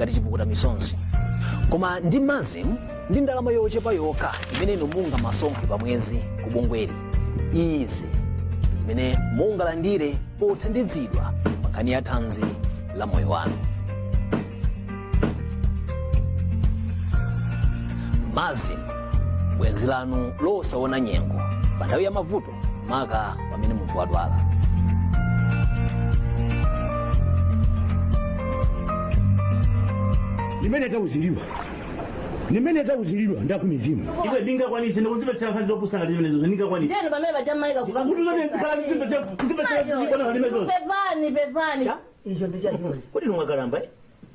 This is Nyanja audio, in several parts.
ngati chipukuta misonzi. Koma ndi MASM ndi ndalama yochepa yokha imene inu mungamasonkhe pa mwezi ku bungweli, izi zimene mungalandire pothandizidwa pa nkhani ya thanzi la moyo wanu. MASM, bwenzi lanu losaona nyengo pa nthawi ya mavuto, maka pamene munthu wadwala. Nimene tauziliwa, nimene tauziliwa ndakumizimu. Iwe, ndingakwanise ndikuzipetsera nkhani zopusa ngati zimenezo? Ndingakwanise? Ndiyeno pamene paja mmaleka. Kuti zone zikhala ndizipetsera zikona zimenezo. Pepani, pepani. Icho ndichachimwe. Kuti nungakalamba, eh?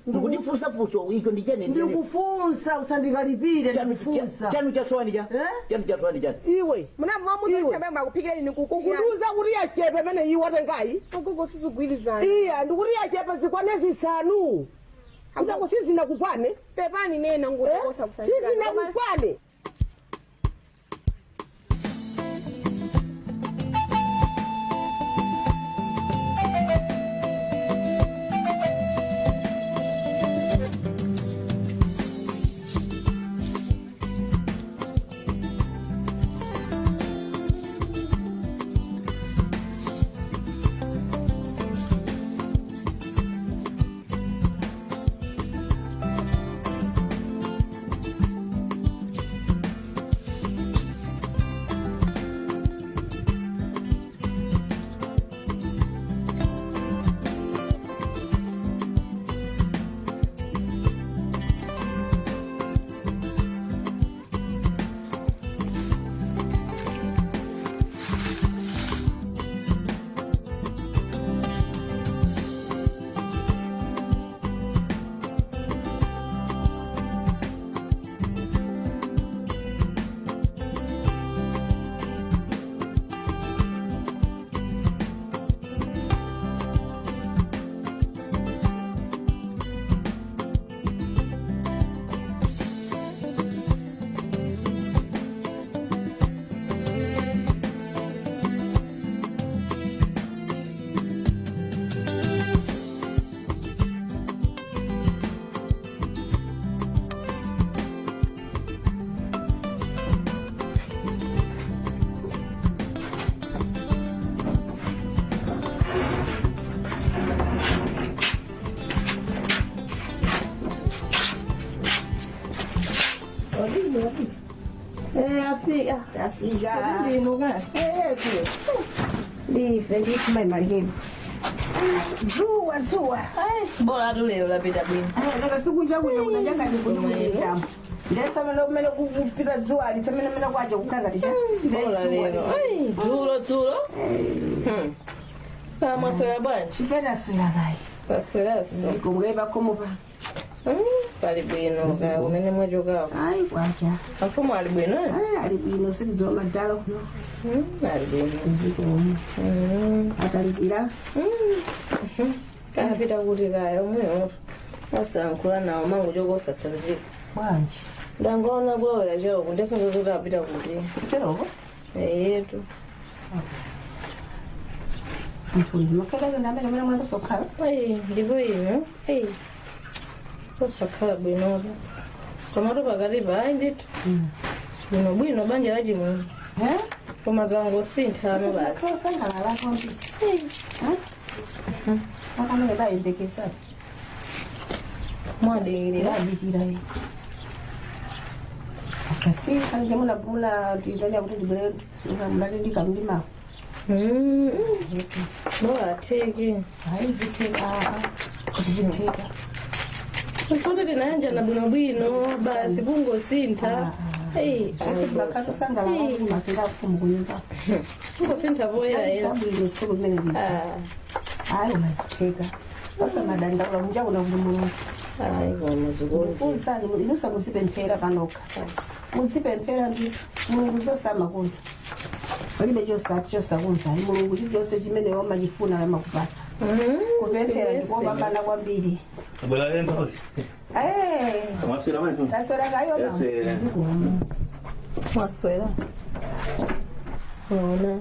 Mukundifunsa funso, icho ndichene? Ndikufunsa, usandikalipire, ndikufunsa. Chanu chasowani cha? Eh? Chanu chasowani chani? Iwe. Munamuza chabe makuphikira ni kuku. Ukundiuza kuti yachepe pamene iwe watengayi? Kuku, sizigwirizana. Iya, ndikuti yachepe, zikwane zisanu kutako sizinakukwane. Pepani, nena ngukosa kusanjikana. Sizinakukwane. Afika. Tafika. Ndinu ka? Ndife ndithu, mai Malihemu. Dzuwa, dzuwa. Bola tu lero lapita bwino. Nanga sikunja kuja kunajangati kuti ndesamene kumene kupita dzuwa litsamene mene kwaja kukangati cha. Bola lero. Ai, dzulo dzulo. Pamwaswera bwanji? Ife taswera kayi. Tasweraso. Zikomwe pakomopa? Pali bwino ka kumene mwachokawo? Ayi, kwacha. Amfumu ali bwino, eh? Ayi, ali bwino, sitidziwa madala kuno. Ali bwino. Zikomo. Atalikira. Kapita kuti kaya omwewo, osayankhula nawo, mangu choko osatsanzika. Bwanji? Ndangoona kulowera choko, ndesonzo kuti apita kuti. Teroko. Eyetu. Mthundi makhalake ndamene mene mwandosokhala. Ayi, ndipo ino, ayi, osakhala bwinopo, komatu pakatipa ayi ndithu bwino bwino, banja la chimwemwe, koma zangosintha ano basi. Osangalala kwambiri akamene bayembekeza. Mwadikirira. Badikira akasika nje muna tindania kuti ndibwere mulali ndikamlimako. Bola atheke. Hayi, zitheka, zitheka. Kuti tinayanjana bwinobwino, basi kungosintha. Ayi, Asi bakatosangalala masinda afumu kunyumba. Kungosintha poyera. Zabwino tsiku limene lili. Hayi, unazitheka, osamadandaula, kunja kuna kuli Mulungu. Ayi, koma zikuonjeza. Kuuzani, inusa muzipemphera panokha, muzipemphera ndithu. Mulungu zosamakuza palibe chosati chosakunza. Mulungu chilichonse chimene wamachifuna amakupatsa. Kupemphera ndikopambana kwambiri. Bwera lendo. Eh, Mwaswera mai? Taswera kayo. Yes. Zikomo. Mwaswera. Ona.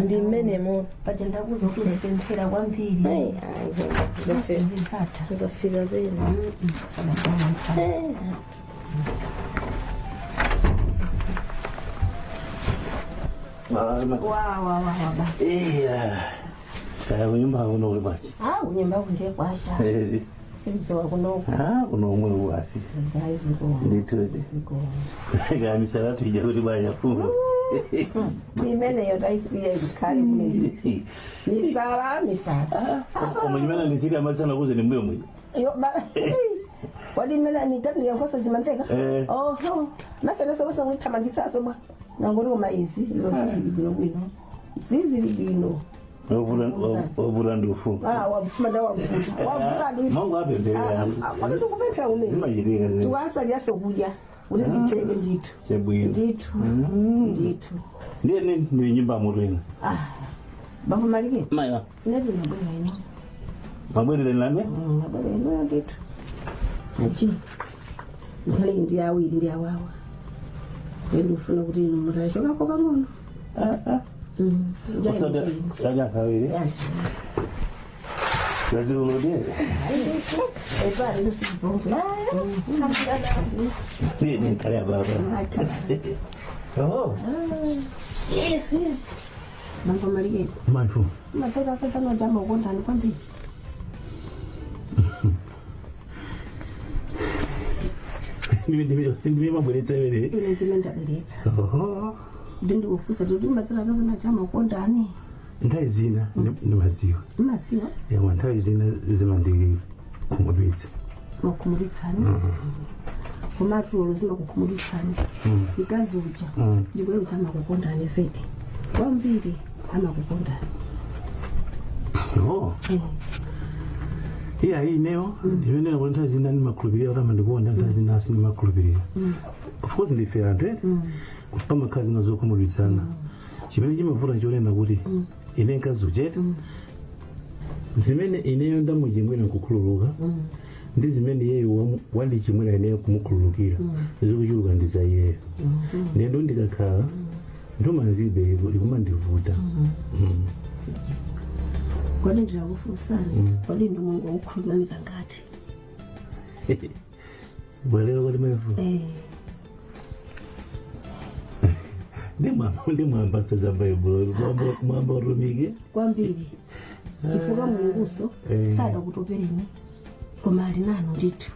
Ndi mmenemo. Paja ndakuza kuti uzipemphera kwambiri. Ayi, ayi, zafika. Zidzatha. Zafika pena. Sadadaula. Wa wa wa wa ba. Iya. Kaya kunyumba kuno kuli bwanji? Ah, kunyumba kunje kwasha. Silizowa kunoko. Ah, kuno umwe wasi. Ndayiziko. Ndithu. Ziko. Kaya misala tuija kuti bwanja fumu. Imeneyo tayisiya ikhale kumene. Misala, misala. Koma chimene ndisiri amasana kuze ni mbuyo mwini. Yo ba. Kodi imene nitani yankosa zimamveka? Eh. Oho. Masana sobo sanguthamangitsaso bwa. Nangori koma izi lo sizili bwino bwino. Sizili bwino. Wovula ndufu. Ah, wafuma da wavuta. Wavuta ndi. Mungu apemphera. Kodi tikupemphera kumene. Zimachitika zimene. Tiwasalira sokudya kuti zitheke ndithu. Chabwino. Ndithu. Ndithu. Ndiye ndili nyumba mutu ino. Ah. Bambo Malike. Maya. Inati mabwera ino. Mabwerere nane? Mabwera ino ndithu. Achi. Nkhale ndi awiri ndi awawa. Ndiye ndikufuna kuti inu mutachokako pang'ono. Usada yaja kawiri. Yazilulodie. Epari lusibonke. Ndiye ndikhale baba. Oh. Yes, yes. Bambo Malike. Maifu. Matsoka akazana jama ukondani kwambiri. Ndime mabweretsa imene. Ine ndime ndabweretsa. Oho. Ndi ndikufunsa kuti matsoka akazana jama ukondani. Nthawi zina ndimadziwa. Madziwa Yawa nthawi zina zimandikhumudwitsa. makukhumudwitsani. Komatu zimakukhumudwitsani. Mkazi uja ndikuye kuti amakukondani zedi. Kwambiri amakukondani. Oh. Iya ineyo ndimene kuti nthawi zina ndimakhulupirira kuti amandikonda, nthawi zina sindimakhulupirira. Of course ndife anthu eti pamakhala zina zokhumudwitsana. Chimene chimavuta chonena kuti ine mkazi uchete zimene ineyo ndamuchimwira nkukhululuka ndi zimene iyeyo wandichimwira ineyo kumukhululukira zikuchuluka ndi za iyeyo. Ndendo ndikakhala ndomanzibe ikumandivuta. Kodi ndirakufunsani. Kodi ndi Mulungu wakukhululukirani kangati? Bwalero kodi maifu? Eh. Ndimwamba za baibulo, mwamba utumike. Kwambiri. Chifukwa Mulunguso sadakutopereni koma ali nanu ndithu.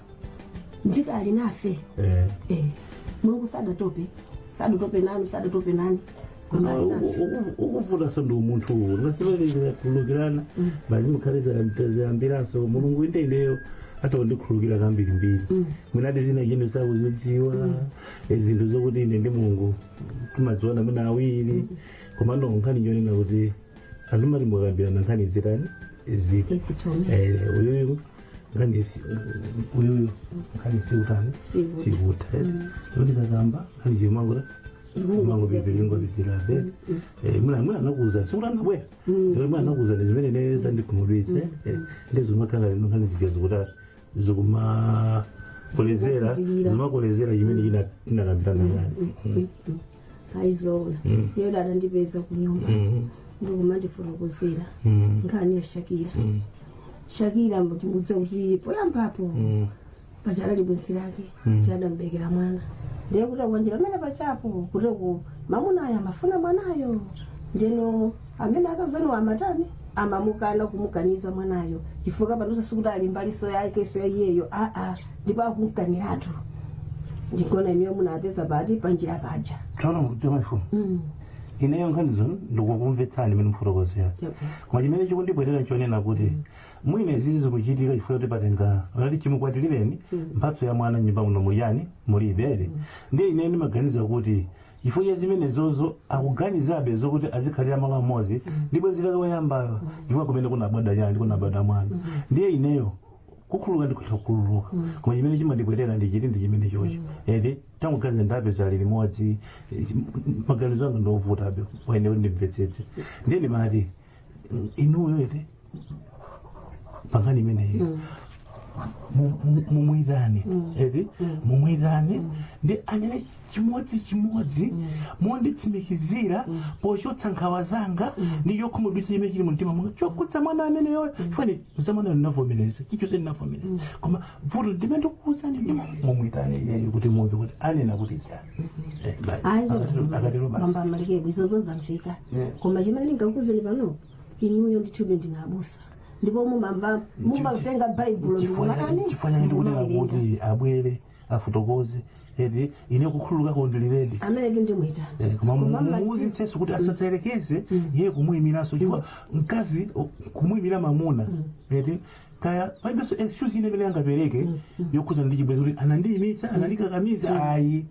Ndithu ali nafe. Eh. Mulungu sadatope. Sadatope nanu, sadatope nani. Koma ali nafe. Ukuvuta ndi umunthu ngasimakhululukirana bazimukhale zayambiranso. Mulungu inde ineyo atakundikhululukira kambirimbiri. Mwinati zina chinthu sakuzidziwa, zinthu zokuti ine ndi Mulungu timadziwana mwina awiri, komando nkhani chonena kuti anthu mati mukambirana nkhani zitani ziti. Izithome. Uyuyu nkhani uyuyu nkhani siutani. Sikuta. Sikuta loti kakamba nkhani chimanguta mangopipilingopipirabe mwina mwina anakuuza sikuti anabwera, mwina anakuuza ni zimene ne zandikhumudwitse ndizomakhala lino nkhani zija zikutati zikumakolezera Zikukutirira. zimakolezera chimene chinakambirana nani. Ayizoona. Iyo dada ndipeza kunyumba. Ndikumandifotokozera. Nkhani ya Shakira. Shakira mudza kuti poyambapo pachala libwenzi lake chadambekera mwana, ndiye kuti akwanjira amene pachapo kuti ku mamunayo amafuna mwanayo, ndeno amene akazoniwa amatani amamukana kumukaniza mwanayo chifukwa panosa sikuti ali mbaliso yake so iyeyo aa ndipo akumkaniratu. Ndikona imeyo munapeza pati panjira paja. Tsono kuti maifu, ineyo nkhanizo ndikukumvetsani imene mfotokozera, koma chimene chikundibwerera chonena kuti mwine zizi zikuchitika chifukwa kuti patenga anati chimukwatilireni mphatso ya mwana nyumba muno muliyani mulibere. Ndiye ineyo ndimaganiza kuti chifukwa cha zimene zozo akuganizabe zokuti azikhalira malo amodzi ndipo zilake woyambayo chifukwa kumene kunabada chani kunabada mwana. Ndiye ineyo kukhululuka ndikutha kukhululuka, koma chimene chimandibwerera ndi chili ndi chimene chocho eti tangoganiza ndapeza ali limodzi, maganizo anga ndovutabe waine kuti ndimvetsetse. Ndiye ndimati inuyo ete pangani imeneyi. Mumuyitane eti, mumuyitane ndi anene chimodzi chimodzi monditsimikizira pochotsa nkhawa zanga ndi chokhumudwitsa chimene chili mumtima mwanga chokhudza mwana ameneyo, chifukwa za mwana ndinavomereza, chichonse ndinavomereza, koma vuto ndimene ndikukuwuzani ndi mumuyitane iyeyo kuti mumve kuti anena kuti chani. Basi. Akatero basi. Bambo Malikebu, izozo zamveka. Yeah. Koma chimene ndingakuuzeni pano, inuyo ndithudi ndinabusa, ndipo mumamva, mumatenga Baibulo. Chifukwa chake ndikunena kuti abwere afotokoze eti, ine kukhululuka ndiliredi. Amene ndimuyitana. Koma mumuwuzitsenso kuti asatserekeze iye kumuyimiranso, chifukwa mkazi kumuyimira mamuna eti, kaya palibenso excuse ine imene angapereke yokhudzana ndi chibwenzi kuti anandiyimitsa, anandikakamiza, ayi.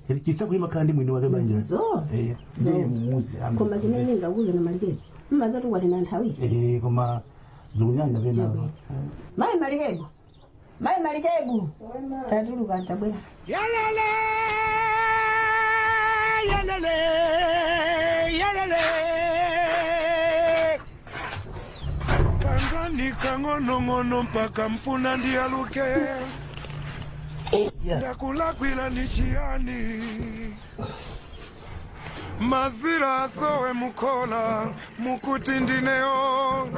Eti, chisankho chimakhala ndi mwini wake banja. Zo. Ndiye mumuuze. Koma chimene ndingakuuzeni Malikebu, mmazati kwatina nthawi. Koma zikunyanya pena. Mayi Malikebu, mayi Malikebu, tatuluka, tabwera. Yalele, yalele, yalele. Kangani kang'onong'ono mpaka mfuna ndiyaluke. Ndakulakwila ni chiyani? Mazira asowe mukola mukuti ndineyo.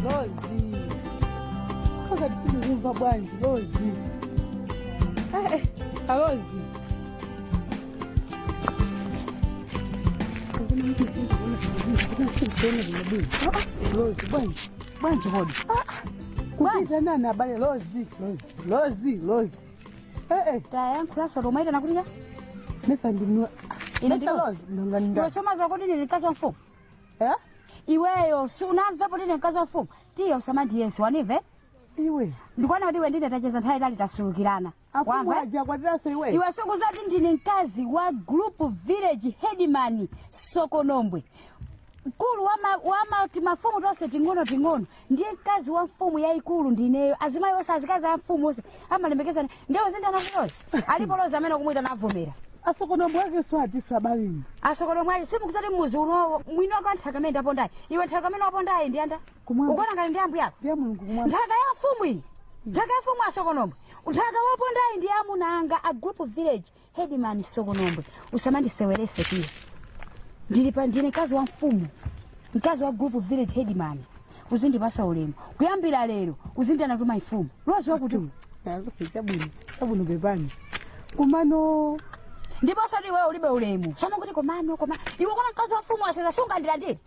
Lozi, kakati sindikumva bwanji, Lozi? Alozi, Lozi, bwanji, bwanji kodi kupita nani abale? Lozi, Lozi, Lozi, Lozi. Tayankhulaso tomaitana kuti cha? Mesa ndinu? Ine ndi Mesa Lozi. Nonga ndani? Iwe somaza kuti ndine mkazi wa mfumu? Eh? Iweyo sunamvepo ndine mkazi wa mfumu? Tiye, usamandiyenso, wanive? Iwe. Ndikuona kuti iwe ndine tacheza nthawi itali, tasulukirana. Afumu Wamva? aja kwatiraso iwe? Iwe sukuza kuti ndine mkazi wa group village headman Sokonombwe, mkulu wa timafumu tonse ting'ono ting'ono. Ndiye mkazi wa mfumu yayikulu ndineyo. Azimayi onse, azikazi a mfumu onse amalemekeza. Ndiye uzindana kuti Lozi alipo? Lozi amene kumwita navomera. Asokonombwe ake swatiso abalini? Asokonombwe ali simukusati mmuzi unowo mwini wake wa nthaka imene ndapondayi. Iwe, nthaka imene wapondayi ndiyanda? Kumwamba. Ukuona ngati ndi ambuye ako? Ndiye Mulungu kumwamba. Nthaka ya mfumu iyi, nthaka ya mfumu Asokonombwe, nthaka wapondayi ndi amuna anga a group village headman Sokonombwe. Usamandisewerese tiye. Ndili pa ndine mkazi wa mfumu, mkazi wa group village headman. Uzindipasa ulemu. Kuyambira lero uzindana tuma mfumu. Lozi wakuti Chabwino, chabwino, pepani. Kumano Ndiponso ti iwewe ulibe ulemu. Soma kuti komano koma iwe kona mkazi wa mfumu aseza sungandilandire.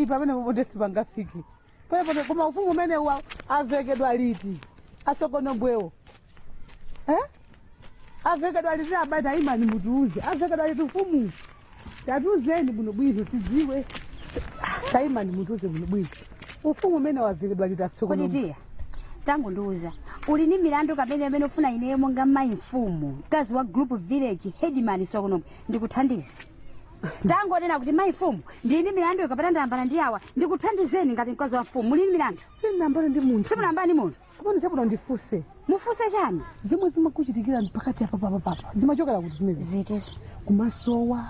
Pamene popote sipangafike pamene. Koma ufumu umene avekedwa liti asokonombwewo, eh? Avekedwa liti abata? Imani, mutiuze, avekedwa liti ufumu? Tatiuzeni bwinobwino tidziwe. Taimani, mutiuze bwinobwino, ufumu umene wavekedwa liti Kodi atsokonombwe? tiya, tangondiuza, uli ni milandu kapene amene ufuna ineyo monga mayi mfumu, mkazi wa group village headman Sokonombwe, ndikuthandize? Tangonena kuti, "Mayi mfumu, ndili ni milandu ikapata ndayambana ndi awa," ndikuthandizeni ngati mkazi wa mfumu. Muli ni milandu? Sindinambane ndi munthu. Simunambane ndi munthu? Kumano chabwino, ndifuse. Mufuse chani? Zomwe zimakuchitikira pakati apa papa zimachokera kuti zimezi? Zitizo? Kumasowa,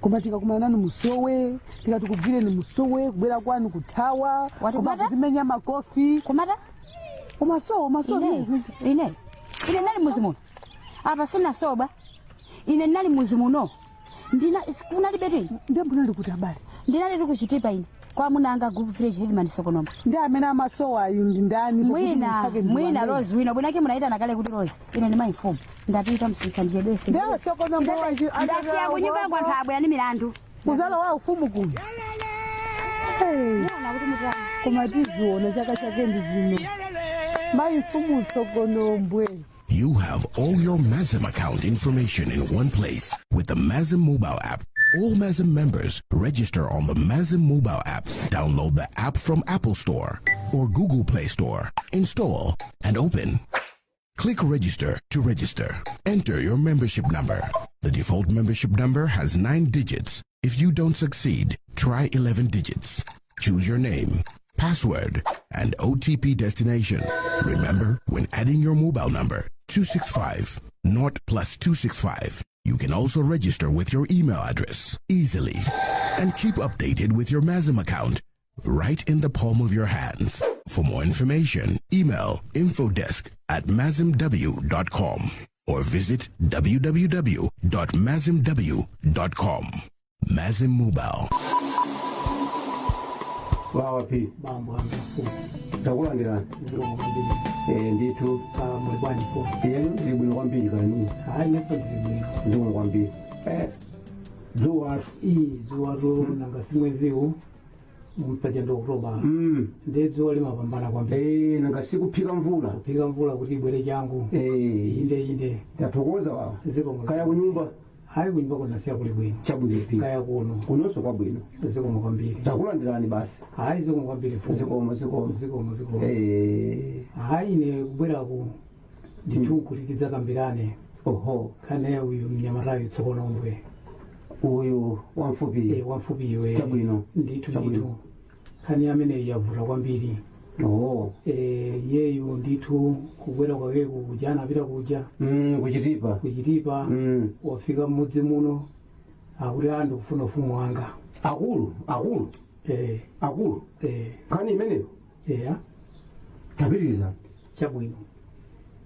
koma tikakumana nanu musowe, tikati kugwireni musowe, kubwera kwanu kuthawa. Wati Koma kumata? kutimenya makofi. Kumata? Umasowa, umasowa. Ine ine ndinali muzi muno apa sinasoba. Ine ndinali muzi muno, ndina kunalibe ine. Ndiye munali kuti abale? Ndinali tikuchitipa ine. Kwa munanga group village headman Sokonomba. Ndi amene amasowayu ndi ndani? Mwina mwina Rose wina bwinake munaitana kale kuti Rose. Ine ndi mayi mfumu. Ndapita, msandichedwese. Ndi asokonombo. Ndasiya kunyumba yangu, anthu abwera ndi milandu. Kuzala wa ufumu kuno. Hey. Muona kuti mutani. Koma tiziona, chaka chake ndi chino, mayi mfumu Sokonombwe. You have all your MASM account information in one place with the MASM mobile app. All MASM members register on the MASM mobile app. Download the app from Apple Store or Google Play Store. Install and open. Click Register to register. Enter your membership number. The default membership number has 9 digits. If you don't succeed, try 11 digits. Choose your name, password, and OTP destination. Remember, when adding your mobile number, 265, not +265. You can also register with your email address easily and keep updated with your MASM account right in the palm of your hands. For more information, email infodesk@masmw.com or visit www.masmw.com. MASM Mobile. Wawa P. Bambo anga mfumu. Takulandirani. Zikomo kwambiri. Eh, ndithu. Muli bwanji, mfumu? Iye, ndili bwino kwambiri, kani? Hayi, neso ndili bwino. Zikomo kwambiri. Dzuwa. Ii, dzuwatu, nanga simweziwu mpaja ndi Oktoba, ndiye dzuwa limapambana kwambiri. Eh, nanga sikuphika mvula. Kuphika mvula kuti ibwere changu. Eh. Inde, inde. Tathokoza, wawa. Zikomo. Kaya kunyumba? Hayi, kunyumba kunasiya kuli bwino. Chabwino, P. Kaya kuno? Kunonso kwabwino. Zikomo kwambiri. Takulandirani basi. Hayi, zikomo kwambiri, mfumu. Zikomo, zikomo. Zikomo, zikomo. Eh. Hayi, ine kubweraku ndithu kuti tidzakambirane Oho. khane uyu mnyamatayu Tsokonombwe. Uyu wamfupi? Eh, wamfupi iwe. Chabwino. Ndithu. Chabwino. Ndithu, nkhani ameneyi yavuta kwambiri. Oho. Eh, yeyu ndithu kubwera kwakeku kuja, anapita kuja Kuchitipa. Kuchitipa. Wafika mmudzi muno, akuti a ndikufuna ufumu wanga. Akulu akulu? Eh. Akulu? Eh. Nkhani imeneyo? Eya. Tapitiriza. Chabwino,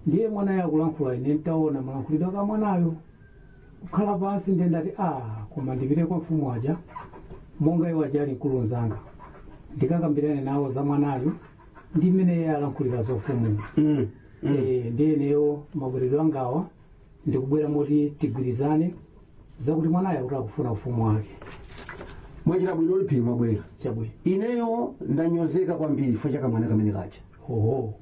ndiye mwanayo akulankhula, ine ntaona malankhulidwe aka mwanayo kukhala pansi, ndiye ndati a koma ndipite kwa mfumu aja, monga iwo aja ali mkulu mzanga, ndikakambirane nawo za mwanayo ndi mmene iye alankhulira za ufumu. Eh, ndiye ineyo mabwerero angawa ndikubwera moti tigwirizane zakuti mwanayo akuti akufuna ufumu wake. Mwachita bwino liphiri mwabwera. Chabwino. Ineyo ndanyozeka kwambiri chifukwa cha kamwana kamene kacha. Oho.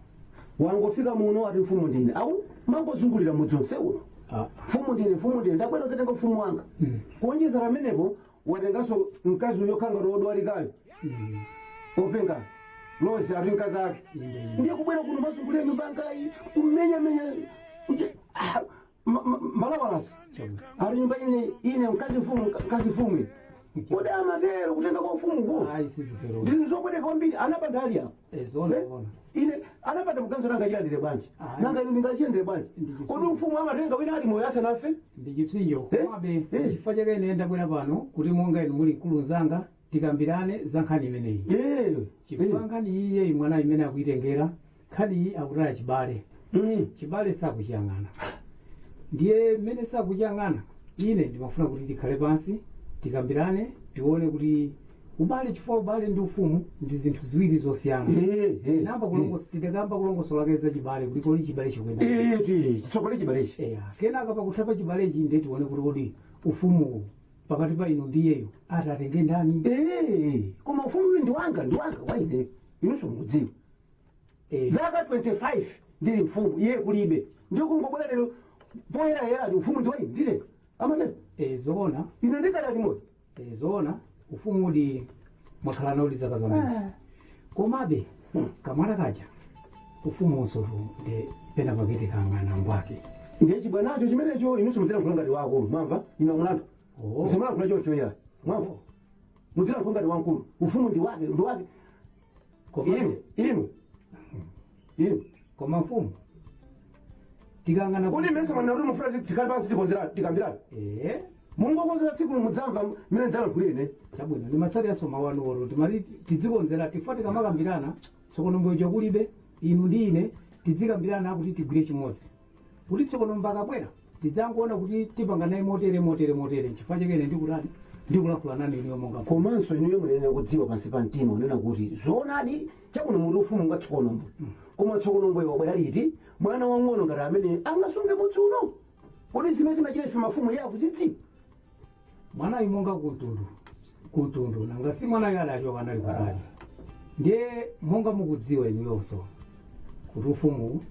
Wangofika muno, ati mfumu ndine, au mangozungulira mudzi onse uno, Ah. mfumu ndine, mfumu ndine, ndabwera uzatenga ufumu wanga. Kuonjeza pamenepo, watenganso mkazi uyo khanga wodwalikayo, openga Rose, ati mkazi ake. Ndiye kubwera kuno mazungulira nyumba yangayi, kumenyamenya malawalasi, ati nyumba ine, ine mkazi mfumu, mkazi mfumu. Kodi amatero kutenga kwa ufumu ko? Ayi, sizitero. Ndizinthu zopweteka kwambiri, anapanda ali apo. Eh, zona zona. Ine anapanda kuganiza nanga chilandire bwanji? Ayi. Nanga ine ndingachilandire bwanji? Kodi ufumu amatenga wina ali moyo asanafe? Ndi chipsinjo, komabe chifukwa chake ine ndabwera pano kuti monga inu muli mkulu mzanga, tikambirane za nkhani imeneyi, chifukwa nkhani iye mwana imene akuitengera nkhani iyi, akutaya chibale. Chibale sakuchiyang'ana, ndiye mmene sakuchiyang'ana, ine ndimafuna kuti tikhale pansi, tikambirane, tione kuti ubale, chifukwa ubale ndi ufumu ndi zinthu ziwiri zosiyana. Namba kulongosa, tikakamba kulongosola za chibale, kuti kodi chibale chikuyenda Chitsogole chibalechi. Eya, kenaka pakutha pa chibalechi ndiye tione kuti kodi ufumu pakati pa inu ndiyeyo atatenge ndani. Koma ufumu uyu ndi wanga, ndi wanga waine, inunso mukudziwa. Zaka 25 ndili mfumu, iye kulibe. Ndiye kungobwera lero poyerayera ati ufumu ndi waine, nditenga, amatero? Zoona. Ine ndikadali moyo. Zoona, ufumu uli mwakhala nawo zaka zambiri, komabe kamwana kaja ufumu unsotu ndi pena pakete kang'ana ngwake. Ndiye chibwanacho chimenecho. Inunso mudzilankhula ngati wakulu, mwamva? Ina mulandu musamulankhula chocho ya, mwamva? Mudzilankhula ngati wamkulu. Ufumu ndi wake, ndi wake. Inu, inu, inu. Koma mfumu, tikang'ana Kodi mmene mwana kuti mufuna tikhale pansi tikonzera, tikambirane? Eh. Mungokonzera tsiku, mudzamva mmene ndidzalankhulire ine. Chabwino, ndimatsatiranso mawu anuwo. Timati tidzikonzera tifo, tikamakambirana tsokonomboyo kulibe, inu ndi ine tidzikambirana kuti tigwire chimodzi, kuti tsokonombo akabwera tidzangoona kuti tipanga naye motere, motere, motere. Chifukwa chake ine ndikutani, Ndikulankhula nanu inuyo monga mfumu. Komanso inuyo munene kudziwa pansi pa mtima unena kuti zoonadi chakuno muti ufumu nga tsokonombwe, koma tsokonombwe wabwera liti? Mwana wang'ono ngati amene angasunge mudzi uno? Kodi zimene timachita ife mafumu iye akuzidziwa? Mwanayu monga kuntundu kuntundu, nanga si mwanayu adachoka anali kutali. Ndiye monga mukudziwa inuyonso kuti ufumu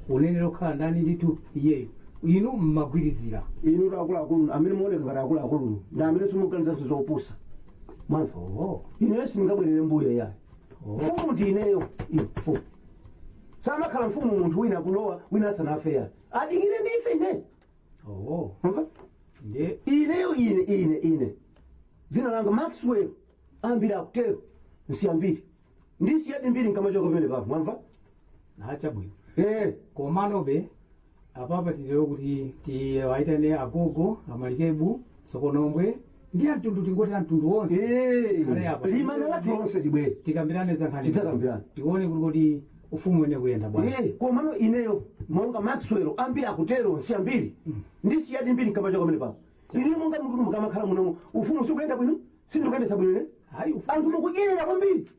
unenera kukhala ndani ndithu iyeyu, inu mmagwirizira. Inu akuluakulu amene muoneka ngati akuluakulu ndi amene simuganizaso zopusa, mwamva? Ineyo sindingabwerere mbuyo yayi. Mfumu ndi ineyo. Iyo mfumu samakhala mfumu munthu wina kulowa wina asanafe yayi. Adikire ndife ineyo. Mwamva? Ineyo ine dzina langa Maxwell ambiri akutero nsiyambiri ndisiyadi mbiri nkamachoka pamene papo, mwamva? Chabwino. Komanobe apapa titero kuti tiwaitane agogo amalikebu Sokonombwe ndi amtundu, tingoti amtundu wonse khale apa. Limana lathu lonse libwere. Tikambirane za nkhani. Tidzakambirana. Tione kuti ufumu wene kuyenda bwanji. Komano ineyo monga Maxwell ambiri akutero nsiyambiri ndisiyadi mbiri nkamachoka pamene papo. Ineyo monga munthu mukamakhala munomo ufumu sikuyenda bwino, sindikuyendesa bwino ine. Anthu mukudyerera kwambiri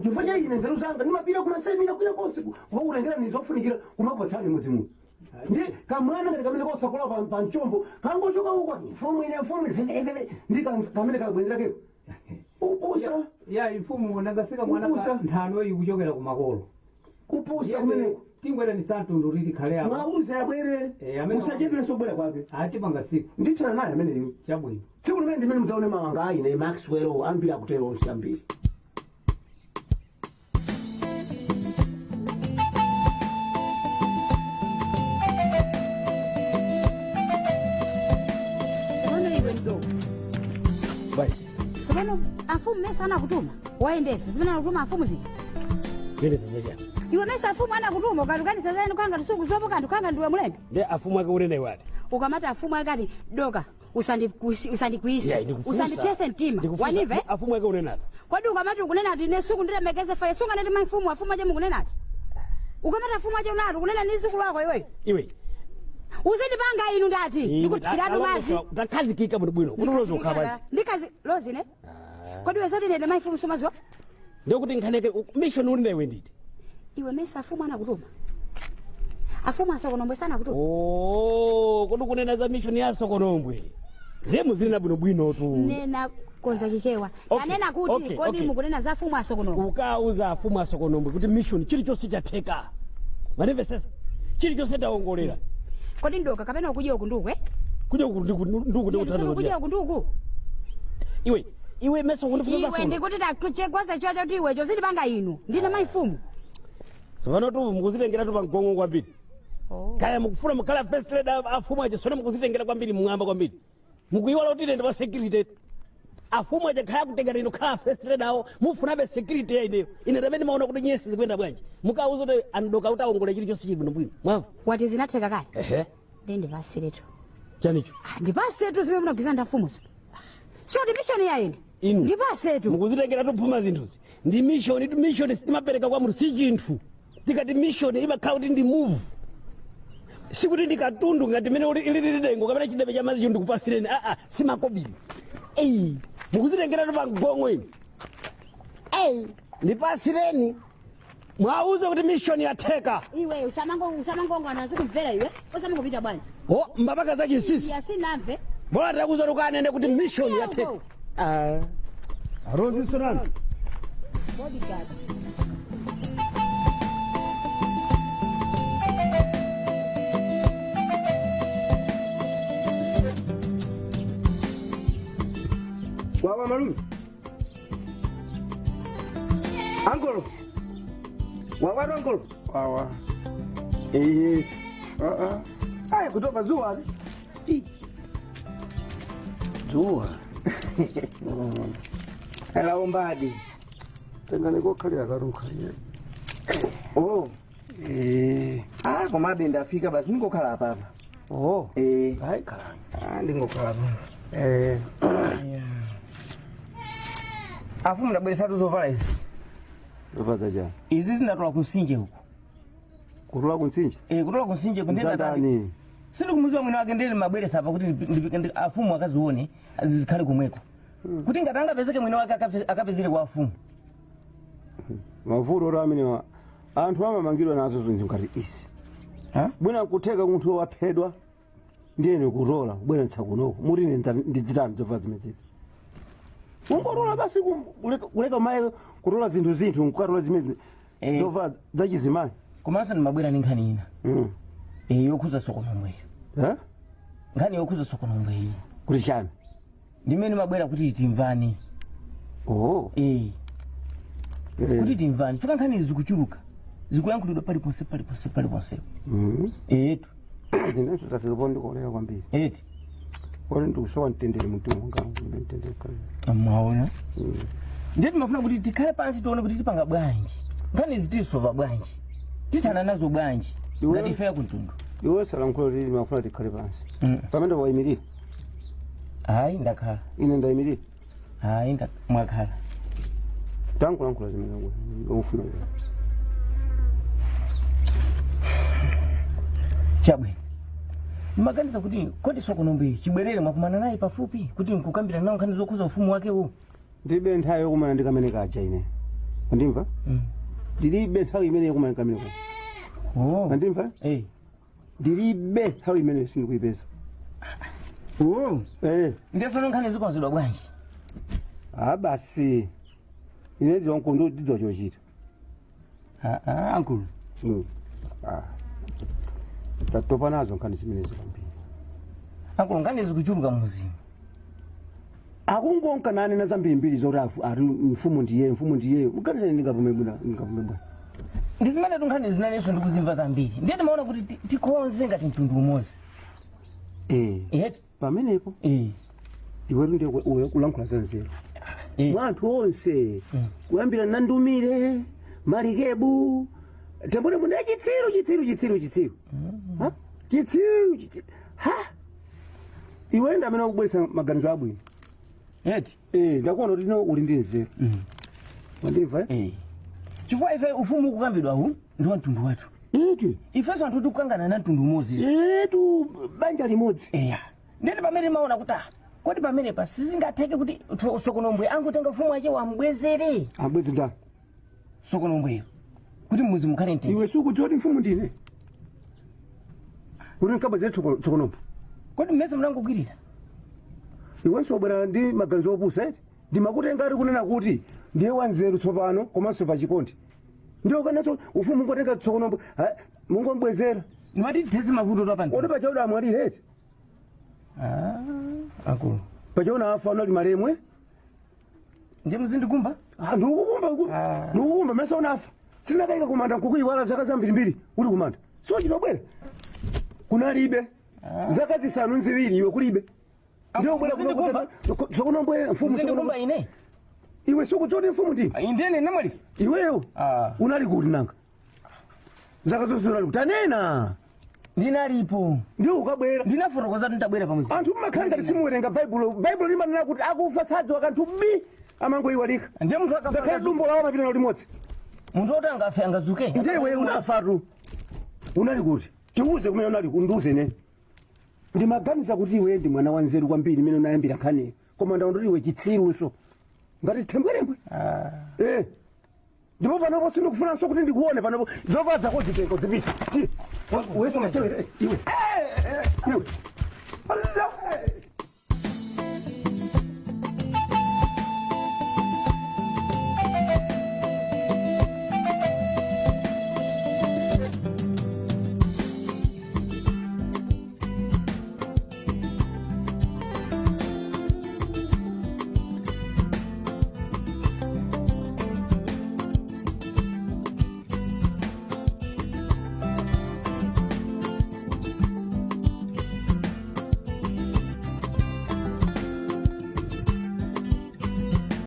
chifukwa cha ine. Nzeru zanga ndimapita kumasemina kwina konse kukakutengerani zofunikira kumakupatsani mudzi muno. Ndi kamwana ngati kamene kosakola pa mchombo kangochoka uko, mfumu ine, mfumu ine, ndi kamene kabwenzera keko upusa. Ya mfumu, nangasika mwana Kupusa. nthano iyi kuchokera ku makolo. Kupusa kumeneko. Tingwera mtundu kuti tikhale apa. Mwauze abwere. Musachedwenso kubwera kwake. Atipanga tsiku. Ndithana naye ameneyo. Chabwino. Tsiku limene ndimene mudzaone mawanga a ine Maxwell ambiri akutero onse ambiri. Tsopano iwe mdogo. Tsopano afumu mesa anakutuma wayendesa zimene anakutuma afumu zija? Kuyendesa zachani? Iwe, mesa afumu anakutuma ukatukaniza zanu kanga tusukuziwapo kanthu kanga ndiwe mlendo. Ndi afumu ake unena iwati? Ukamati afumu akati doka usandikwise. Yeah, ndikufunsa. Usandipyese mtima. Ndikufunsa. Wanive? Afumu ake unenati? Kodi ukamati ukunena ati ine suku ndilemekeze faye sunganati maifumu afumu ache mukunenati? Ukamati afumu ache unati ukunena ni zukulu wako iweyo. Iwe. Uzindipanga inu ndati ndikuthiratu mazi. Takhazikika bwino bwino kuti ulozi ukhala bwanji? Ndikazi lozi ne kodi wezoti nene maifumu sumaziwa? Ndikuti nkhaneke mission uli nawe nditi? Iwe, mesa afumu anakutuma? Afumu asokonombwe sana akutuma? Oh, kodi kunena za mission ya Sokonombwe lemu zili na bwinobwino tu. Nena konza Chichewa. Kanena kuti kodi mukunena za afumu asokonombwe? Ukauza afumu asokonombwe kuti mission chilichonse chatheka, manimvesesa? Chilichonse ndawongolera. Kodi ndoka kapena ukudya uku ndukwe? Kudya uku nduku? Ndikuti uku nduku. Iwe, iwe, meso kundifunsa Iwe za sono. ndikuti takuchekwaza chiwa choti iwecho zindipanga inu ndine maifumu. Tsopano tu mukuzitengera tu pamgongo kwambiri. Kaya mukufuna mukhala first lady afumu aja, sone mukuzitengera kwambiri mung'amba kwambiri. Mukuiwala kuti ine ndi wa security. Afumu aja khala kutenga ino khala first lady awo, mufunabe security ya ineyo. Ine tamene maona kuti nyesi zikuyenda bwanji. Mukauza kuti andoka kuti awongole chilichonse chili bwinobwino, mwamva? Wati zinatheka kale? Ehe. Ndi ndipasiretu. Chanicho? Ndipasetu zimene munagwirizana ndi afumuzo. Soti mission yayenda. Inu ndipasetu. Mukuzitengera tuphuma zinthuzi. Ndi mission tu. Mission sitimapereka kwa munthu, si chinthu. Tikati mission imakhala kuti ndi move, sikuti ndi katundu ngati mene ilili dengo kapena chidebe cha madzi ndikupasireni. Aa, simakobiri eyi. Mukuzitengera tu pamgongo inu. Eyi, ndipasireni, mwauze kuti mission yatheka. Iwe usamangongwana zikumvera iwe usamangopita bwanji? O mbapaka za chinsinsi. Yasinamve. Bora takuza tukanene kuti mission yatheka. Ah. Rozi sonani. Bodyguard. Wawa malume. Angolo. Wawa angolo. Wawa. Aya kutoka zuwa. Zuwa. Elaombadi. Tengane kokhalira karukha. Oh. Ah, komabe ndafika basi, ndingokhala apapa. Oh. Hayi, khalani. Ah, ndingokhala apa. Afumu, ndabweresatu zovala izi. Zovala chani? Izi zinatola kumsinje uko. Kutola kumsinje? Eh, kutola kumsinje ku. Kuti ngati angapezeke mwini wake akapezere kwa afumu. Mavuto ora amenewa, anthu amamangidwa nazo zinthu ngati izi. Bwina nkutheka munthu waphedwa, ndiyene kutola kubwera ntsakunoko, muti ine ndidzitani zovala zimenezi? Ungotola basi, kuleka mayi kutola zinthu nkukatola zimene zovala zachizimayi. Komanso ndimabwera ndi nkhani ina yokhuza Sokonombweyo. Nkhani yokhuza Sokonombwe iyi. Kuti chani? Ndimene mabwera kuti timvane. Oh. Kuti timvane chifukwa nkhani izi zikuchuluka, zikuyankhulidwa paliponse, paliponse, paliponse. Etu. Inenso tafika po ndikolera kwambiri. Eti. Kodi ndikusowa mtendere mumtima mwanga, ndilibe mtendere kale. Mwaona, ndiye timafuna kuti tikhale pansi, tione kuti tipanga bwanji nkhani izi, tisova bwanji, tithana nazo bwanji ngati ife yakumtundu. Iwe salankhula lili, mafuna tikhale pansi pamene wayimirira. Hayi, ndakhala. Ine ndayimirira. Hayi, mwakhala. Tankulankhula zimene ufuna iwe. Chabwino, ndimaganiza kuti kodi Sokonombe chibwerere mwakumana naye pafupi kuti nkukambira nawo nkhani zokhuza ufumu wakewo? Ndilibe nthawi yokumana ndi kamene kaja ine, andimva? Ndilibe nthawi imene yokumana ndi kamene kaja. Oh. Andimva? Ndilibe nthawi imene, sindikuipeza. Oh. Eh. Ndiye nkhani zikonzedwa bwanji? Ah, basi, ine ndizonkundu ndidzo chochita. Ah, ankulu. Ah. Tatopa nazo nkhani zimenezi kwambiri. Ankulu, nkhani zikuchuluka muzimu. Akungonka nane na zambirimbiri zoti ari mfumu ndiye, mfumu ndiye. Muganizani, ndingapume bwina, ndingapume bwina? Ndi zimene tunkhani zinanenso ndikuzimva zambiri, ndiye timaona kuti tikonze ngati mtundu umodzi. Eh. Pamenepo iwetu ndiye kulankhula za nzeru. Mwa anthu onse, kuyambira Nandumire, Malikebu, Tembone, ndiye chitsiru, chitsiru, chitsiru, chitsiru. Ha? Chitsiru, chitsiru. Ha, iwe ndi amene wakubweretsa maganizo abwino. Eti. Eh, ndakuona kuti no uli ndi nzeru, wandimva, eh? Chifukwa ife ufumu ukukambidwa hu ndi wa mtundu wathu. Eti. Ifenso anthu tikukangana na mtundu umodzi. Etu, banja limodzi. Eya, nditi pamene maona kuti kodi pamene pa sizingatheke kuti Sokonombwe angotenga ufumu wache wambwezere? Ambwezi ndani? Sokonombweyo, kuti mmuzi mukhale mtendere. Iwe sukudziwa kuti mfumu ndine, kuti nkabwezere Sokonombwe? Kodi mmese munangogwirira? Iwenso wabwera ndi maganizo opusa, eti? Ndimakutenga ari kunena kuti ndiye wanzeru tsopano, komanso pachikondi ndiye ukanaso ufumu ungotenga Tsokonombwe mungombwezera. Ndimati tithetse mavuto twapano. Oti pachaoda amwalire, eti? Akulu. Pachaona afa unali malemwe. Ndiye muzindikumba? Ah, ndikukumba, ndikukumba. Mesa unafa sinakayika kumanda nkukuyiwala zaka zambirimbiri uli kumanda, so chinobwera kunalibe zaka 7 iwe kulibe, ndiye ubwera. Muzindikumba? Tsokonombwe mfumu. Muzindikumba ine? Iwe sukudziwa mfumu ndi Indene namwali. Iweyo unali kuti nanga? Zaka zonse unali kuti? Anena. Ndinalipo. Ndiye ukabwera. Ndinafotokoza kuti ndabwera pamuzi. Anthu mmakhala ngati simuwerenga Baibulo. Baibulo limanena kuti akufa sadziwa kanthu bi, amangoyiwalika. Ndiye munthu akafa Ngakhale dumbo lawo amapita nalo limodzi. Munthu woti angafe angadzuke? Ndiye iwe unafatu unali kuti? Tiuze kumene unali, kundiuze ine. Ndimaganiza kuti iwe ndi mwana wanzeru kwambiri imene unayambira nkhaniyo, koma ndaona kuti iwe chitsirunso ngati thembwerembwe. Eh, ndipo panopo sindikufunanso kuti ndikuone panopo. Zovala zako zitengo zipita. Weso masewera iwe, iwe. Allah.